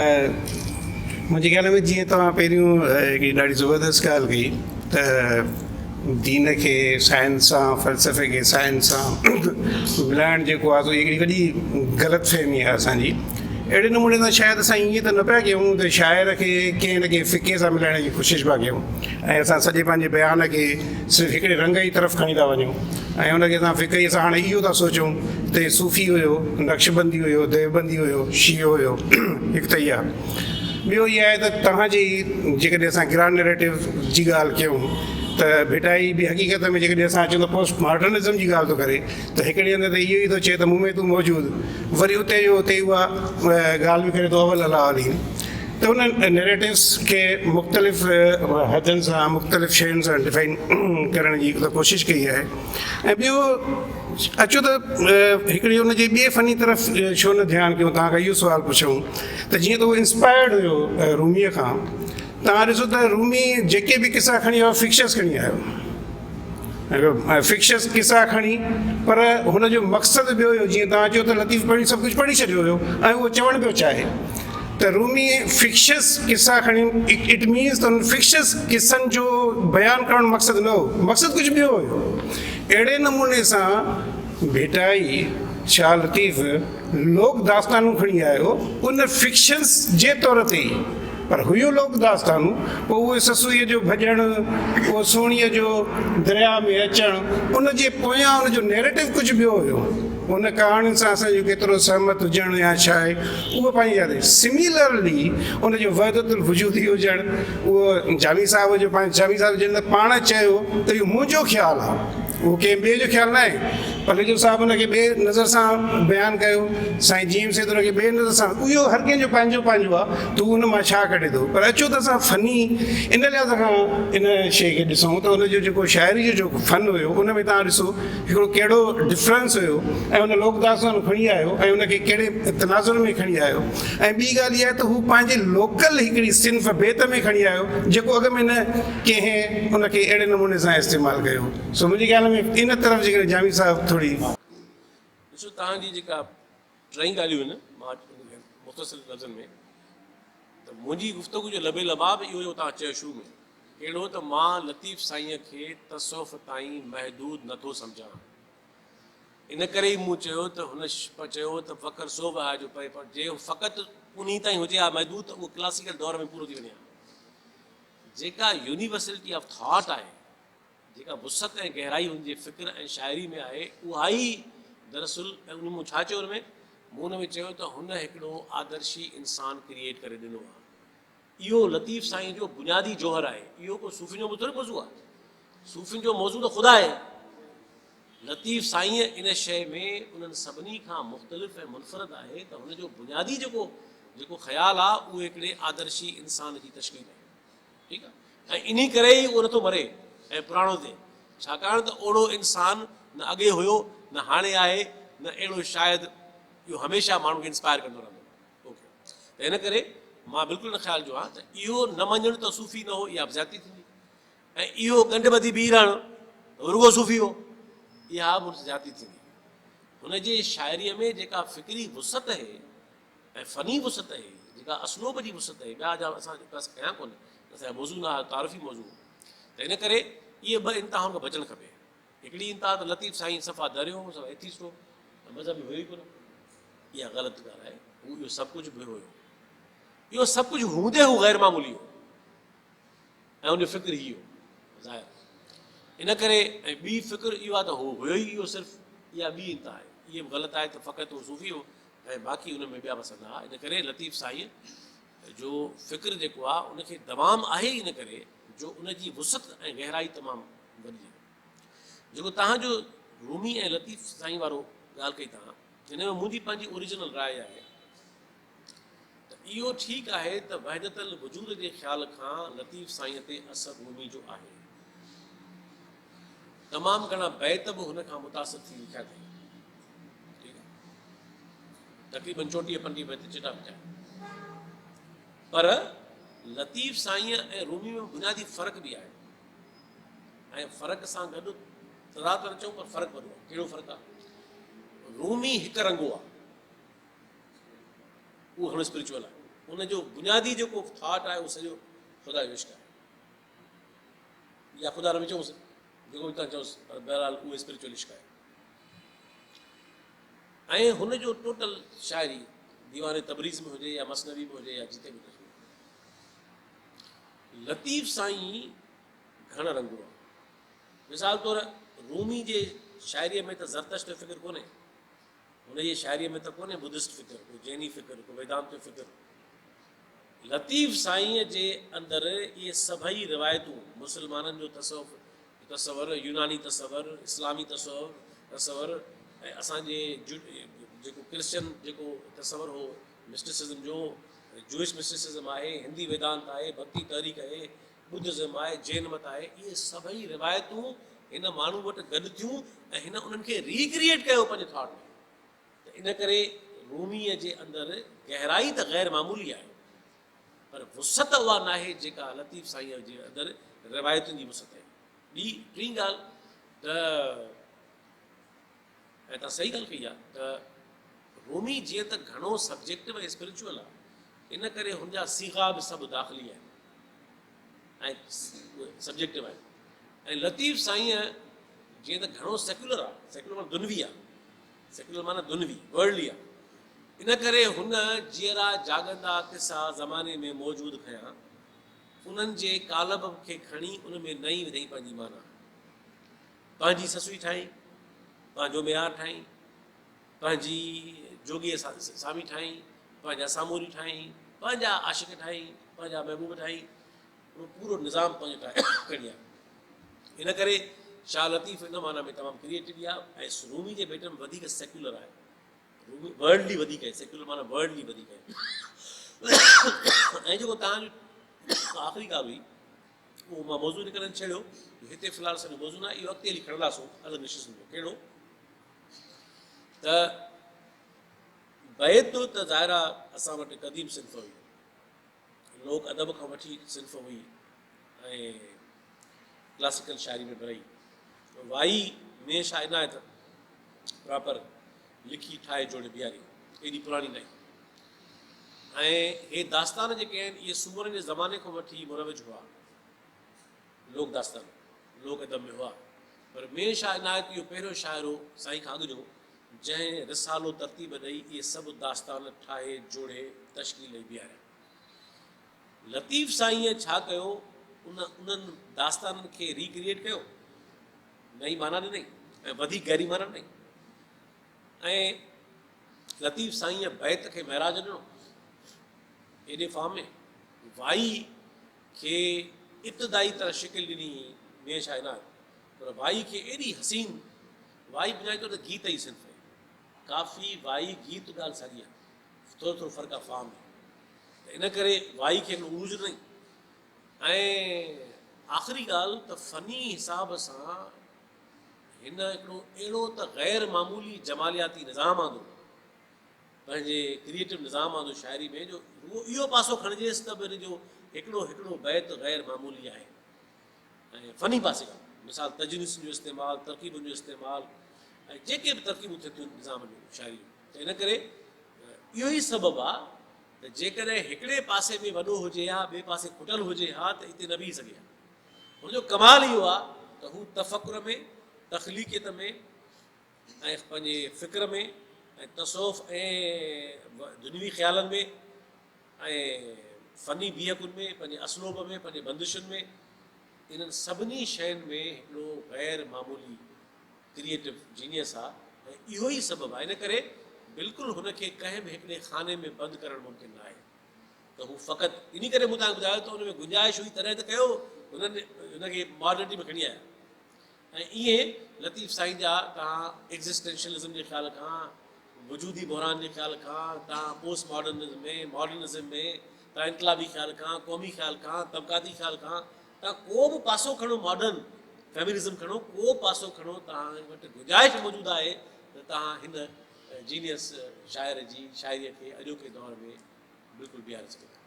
منهنجي خيال ۾ جيئن توهان پهريون هڪڙي ڏاڍي زبردست ڳالهه ڪئي ته دين کي سائنس سان فلسفي کي سائنس سان ملائڻ جيڪو آهي سو هڪڙي وڏي غلط فهمي آهي اسانجي اهڙي نموني سان شايد اسان ائين ته نه پيا ڪيون ته شاعر کي ڪنهن نه ڪنهن فقي سان ملائڻ جي ڪوشش پيا ڪيون ۽ اسان سڄي پنهنجي بيان کي صرف هڪڙي رنگ جي طرف کڻي ٿا وڃون ۽ ان کي اسان فقهي سان هاڻي اهو ٿا سوچون ته صوفي هيو، نقشبندي هيو، ديوبندي هيو، شيعو هيو، هڪ ته اها. ٻيو اها آهي ته توهان جي جيڪڏهن اسان گرانڊ نيريٽو جي ڳالهه ڪيون ته ڀٽائي به حقيقت ۾ جيڪڏهن اسان اچون ته پوسٽ ماڊرنزم جي ڳالهه ٿو ڪري ته هڪڙي هنڌ ته اهو ئي ٿو چئي ته مون ۾ تون موجود وري اتي جو اتي اها ڳالهه به ڪري ٿو اول الله عليم. ته انهن نيريٽوز کي مختلف حدن سان مختلف شين سان ڊفائن ڪرڻ جي هڪ ته ڪوشش ڪئي آهي ۽ ٻيو اچو ته هڪڙي ان جي ٻئي فني طرف ڇو نه ڌيان ڪيون توهان کان اهو سوال پڇون ته جيئن ته هو انسپائرڊ هيو روميء کان توهان ڏسو ته رومي جيڪي به قصا کڻي آيو فڪشس کڻي آيو فڪشس قصا کڻي پر هن جو مقصد ٻيو هيو جيئن توهان چيو ته لطيف پڙهي سڀ ڪجهه پڙهي ڇڏيو هيو ۽ اهو چوڻ پيو چاهي ته رومي فڪشس قصا کڻي it means ته انهن فڪشس قصن جو بيان ڪرڻ مقصد نه هو مقصد ڪجهه ٻيو هيو اهڙي نموني سان ڀٽائي شاهه لطيف لوڪ داستانون کڻي آيو ان فڪشنس جي طور تي ئي پر هيون لوڪ داستانون، پوء اهي سسئيء جو ڀڄڻ، اهو سهڻيء جو درياء ۾ اچڻ، ان جي پويان ان جو نيريٽو ڪجهه ٻيو هيو. ان ڪهاڻين سان اسان جو ڪيترو سهمت هجڻ يا ڇا آهي، اهو پنهنجي جاء تي. سميلرلي ان جو وحدت الوجودي هجڻ، اهو جامي صاحب جو پنهنجو جامي صاحب جڏهن ته پاڻ چيو ته اهو منهنجو خيال آهي. اهو ڪنهن ٻئي جو خيال ناهي. پليجو صاحب ان کي ٻئي نظر سان بيان ڪيو، سائين جي ايم سيد ان کي ٻئي نظر سان، اهو هر ڪنهن جو پنهنجو پنهنجو آهي ته هو ان مان ڇا ڪڍي ٿو. پر اچو ته اسان فني ان لحاظ کان ان شيء کي ڏسون ته ان جو جيڪو شاعري جو جيڪو فن هيو ان ۾ توهان ڏسو هڪڙو ڪهڙو ڊفرنس هيو ۽ ان لوڪ داستان کڻي آيو ۽ ان کي ڪهڙي تناظر ۾ کڻي آيو ۽ ٻي ڳالهه اها آهي ته هو پنهنجي لوڪل هڪڙي صنف بيت ۾ کڻي آيو جيڪو اڳ ۾ نه ڪنهن ان کي اهڙي نموني سان استعمال ڪيو. سو منهنجي خيال ۾ ان طرف جيڪڏهن جامي صاحب ٿوري. ڏسو توهان جي جيڪا ٽئين ڳالهيون آهن مان ان کي مختصر لفظن ۾ ته منهنجي گفتگو جو لب لباب اهو هيو توهان چيو شروع ۾ ڪهڙو ته مان لطيف سائينء کي تصوف تائين محدود نٿو سمجهان ان ڪري ئي مون چيو ته هن چيو ته فقر سو به آهي جو پئي پر جي فقط انهي تائين هجي ها محدود ته اهو ڪلاسيڪل دور ۾ پورو ٿي وڃي ها جيڪا يونيورسلٽي آف ٿاٽ آهي جيڪا وسعت ۽ گهرائي هن جي فڪر ۽ شاعري ۾ آهي، اها ئي دراصل ۽ ان مون ڇا چيو ان ۾؟ مون ان ۾ چيو ته هن هڪڙو آدرشي انسان ڪريئيٽ ڪري ڏنو آهي. اهو لطيف سائين جو بنيادي جوهر آهي. اهو ڪو صوفين جو ٿوري موضوع آهي. صوفين جو موضوع ته خدا آهي. لطيف سائينء ان شيء ۾ انهن سڀني کان مختلف ۽ منفرد آهي ته هن جو بنيادي جيڪو جيڪو خيال آهي، اهو هڪڙي آدرشي انسان جي تشڪيل آهي. ٺيڪ آ ۽ انهي ڪري ئي اهو نٿو مري ۽ پراڻو ٿئي ڇاڪاڻ ته اهڙو انسان نه اڳي هيو نه هاڻي آهي نه اهڙو شايد اهو هميشه ماڻهن کي انسپائر ڪندو رهندو اوڪي ته ان ڪري مان بلڪل ان خيال جو آهيان ته اهو نه مڃڻ ته صوفي نه هو اها به زيادتي ٿيندي ۽ اهو ڳنڍ ٻڌي بيهي رهڻ رڳو صوفي هو اها به زيادتي ٿيندي هن جي شاعريء ۾ جيڪا فڪري وسعت آهي ۽ فني وسعت اهي، جيڪا اسلوب جي وسعت اهي، ٻيا جا اسان جي پاس ڪيان ڪونه، اسان جا موضوع نه آهي، تعارفي موضوع هو، ته ان ڪري اهي ٻه انتهائن کان بچڻ کپي. هڪڙي انتها ته لطيف سائين صفا دريو هو، صفا ايٿيسٽ هو ۽ مذهبي هيو ئي ڪونه. اها غلط ڳالهه آهي، هو اهو سڀ ڪجهه به هيو. اهو سڀ ڪجهه هوندي هو غير معمولي هو. ۽ ان جو فڪر هي هو ظاهر ان ڪري ۽ ٻي فڪر اهو آهي ته هو هيو ئي اهو صرف اها ٻي انتها آهي اهي به غلط آهي ته فقط هو صوفي هو ۽ باقي ان ۾ ٻيا مسئلا هئا ان ڪري لطيف سائين جو فڪر جيڪو آهي ان کي دوام آهي ان ڪري جو ان جي وسعت ۽ گهرائي تمام وڏي آهي جيڪو تهان جو رومي ۽ لطيف سائين وارو ڳالهه ڪئي تهان ان ۾ منهنجي پنهنجي اوريجنل راء آهي ته اهو ٺيڪ آهي ته وحدت الوجود جي خيال کان لطيف سائينء تي اثر رومي جو آهي. تمام گهڻا بيت به هن کان متاثر ٿي لکيا اٿئي. ٺيڪ آهي. تقريبن 24 25 بيت چٽا پٽا. پر لطيف سائينء ۽ رومي ۾ بنيادي فرق به آهي. ۽ فرق سان گڏ تضاد ته نه چئون پر فرق وڏو آهي. ڪهڙو فرق آهي؟ رومي هڪ رنگو آهي. اهو گهڻو اسپرچوئل آهي. ان جو بنيادي جيڪو ٿاٽ آهي اهو سڄو خدا جو عشق آهي يا خدا رب چئونس جيڪو به توهان چئوس پر بهرحال اهو اسپرچوئل عشق آهي ۽ هن جو ٽوٽل شاعري ديوان تبريز ۾ هجي يا مثنوي ۾ هجي يا جتي به هجي لطيف سائين گهڻ رنگو آهي مثال طور رومي جي شاعريء ۾ ته زرتشت جو فڪر ڪونهي هن جي شاعريء ۾ ته ڪونهي بدسٽ فڪر، ڪو جيني فڪر، ڪو ويدانت جو فڪر. لطيف سائينء جي اندر اهي سڀئي روايتون، مسلمانن جو تصوف جو تصور، يوناني تصور، اسلامي تصوف تصور ۽ اسان جي جيڪو ڪرسچن جيڪو تصور هو مسٽسزم جو، جوئش مسٽسزم آهي، هندي ويدانت آهي، ڀڳتي تحريڪ آهي، ٻڌزم آهي، جين مت آهي، اهي سڀئي روايتون هن ماڻهو وٽ گڏ ٿيون ۽ هن انهن کي ري ڪريئيٽ ڪيو پنهنجي ٿاٽ ۾ ته ان ڪري روميء جي اندر گهرائي ته غير معمولي آهي پر وسعت اها ناهي جيڪا لطيف سائينء جي اندر روايتن جي وسعت آهي. ٻي ٽين ڳالهه ته ۽ توهان صحيح ڳالهه ڪئي آهي ته رومي جيئن ته گهڻو سبجيڪٽو ۽ اسپرچوئل آهي ان ڪري هن جا صيغا به سڀ داخلي آهن ۽ سبجيڪٽو آهن ۽ لطيف سائينء جيئن ته گهڻو سيڪولر آهي سيڪولر معنيٰ دنوي آهي سيڪولر معنيٰ دنوي ورلڊلي آهي ان ڪري هن جيئرا جاڳندا قصا زماني ۾ موجود کنيا انهن جي قالب کي کڻي ان ۾ نئين وڌائين پنهنجي معنيٰ پنهنجي سسئي ٺاهين، پنهنجو ميهار ٺاهين، پنهنجي جوڳيء سامي ٺاهين، پنهنجا ساموري ٺاهين، پنهنجا عاشق ٺاهين، پنهنجا محبوب ٺاهين، اهو پورو نظام پنهنجو ٺاهي کڻي آيو. ان ڪري شاهه لطيف ان معنيٰ ۾ تمام ڪريئيٽو به آهي ۽ رومي جي ڀيٽ ۾ وڌيڪ سيڪيولر آهي. رومي ورلڊلي وڌيڪ آهي، سيڪيولر معنيٰ ورلڊلي وڌيڪ آهي. ۽ جيڪو توهان جو آخري ڳالهه هئي اهو مان موضوع ان ڪري نه ڇيڙيو جو هتي في الحال اسان جو موضوع نه آهي، اهو اڳتي هلي کڻنداسون الڳ نشست ۾. ڪهڙو ته بيت ته ظاهر آهي اسان وٽ قديم صنف هئي، لوڪ ادب کان وٺي صنف هئي ۽ ڪلاسيڪل شاعري ۾ به رهي. وائي ۾ شاهه عنايت پراپر لکي ٺاهي جوڙي بيهاري، ايڏي پراڻي ناهي. ۽ هي داستان جيڪي آهن اهي سومرن جي زماني کان وٺي مروج هئا، لوڪ داستان لوڪ ادب ۾ هئا، پر ميين شاهه عنايت اهو پهريون شاعر هو سائين کان اڳ جو جنهن رسالو ترتيب ڏئي اهي سڀ داستان ٺاهي جوڙي تشڪيل ڏئي بيهاريا. لطيف سائينء ڇا ڪيو ان انهن داستانن کي ري ڪريئيٽ ڪيو، نئين معنيٰ ڏنائين ۽ وڌيڪ گهري معنيٰ ڏنائين ۽ لطيف سائينء بيت کي معراج ڏنو. ايڏي فارم ۾ وائي کي ابتدائي طرح شڪل ڏني ميين شاهه عنايت، پر وائي کي ايڏي حسين وائي بنائي ٿو ته گيت ئي صنف آهي. ڪافي، وائي، گيت ڳالهه ساڳي آهي، ٿورو ٿورو فرق آهي فارم ۾ ته ان ڪري وائي کي هڪڙو عروج ڏنائين ۽ آخري ڳالهه ته فني حساب سان هن هڪڙو اهڙو ته غير معمولي جمالياتي نظام آندو، پنهنجي ڪريئيٽو نظام آندو شاعري ۾ جو رڳو اهو پاسو کڻجيس ته به هن جو هڪڙو هڪڙو بيت غير معمولي آهي ۽ فني پاسي کان مثال تجنيسن جو استعمال، ترڪيبن جو استعمال ۽ جيڪي به ترڪيبون ٿين ٿيون نظام جون شاعري جون ته ان ڪري اهو ئي سبب آهي ته جيڪڏهن هڪڙي پاسي ۾ وڏو هجي ها ٻئي پاسي کٽل هجي ها ته اتي نه بيهي سگهي ها. هن جو ڪمال اهو آهي ته هو تفڪر ۾، تخليقيت ۾ ۽ پنهنجي فڪر ۾ ۽ تصوف ۽ دنيوي خيالن ۾ ۽ فني بيهڪن ۾ پنهنجي اسلوب ۾ پنهنجي بندشن ۾ انهن سڀني شين ۾ هڪڙو غير معمولي ڪريئيٽو جينيس آهي ۽ اهو ئي سبب آهي ان ڪري بلڪل هن کي ڪنهن به هڪڙي خاني ۾ بند ڪرڻ ممڪن نه آهي. ته هو فقط انهي ڪري مون توهان کي ٻڌايو ته ان ۾ گنجائش هئي تڏهن ته ڪيو هنن هن کي ماڊرنٽي ۾ کڻي آيا ۽ ائين لطيف سائين جا توهان ايگزسٽينشلزم جي خيال کان وجودي بحران جي خيال کان توهان پوسٽ ماڊرنزم ۾ ماڊرنزم ۾ توهان انقلابي خيال کان قومي خيال کان طبقاتي خيال کان توهان ڪو به پاسو کڻو ماڊرن فيمنزم کڻو ڪو پاسو کڻو توهان وٽ گنجائش موجود آهي ته توهان هن جينيس شاعر جي شاعريء کي اڄوڪي دور ۾ بلڪل بيهاري سگهو ٿا.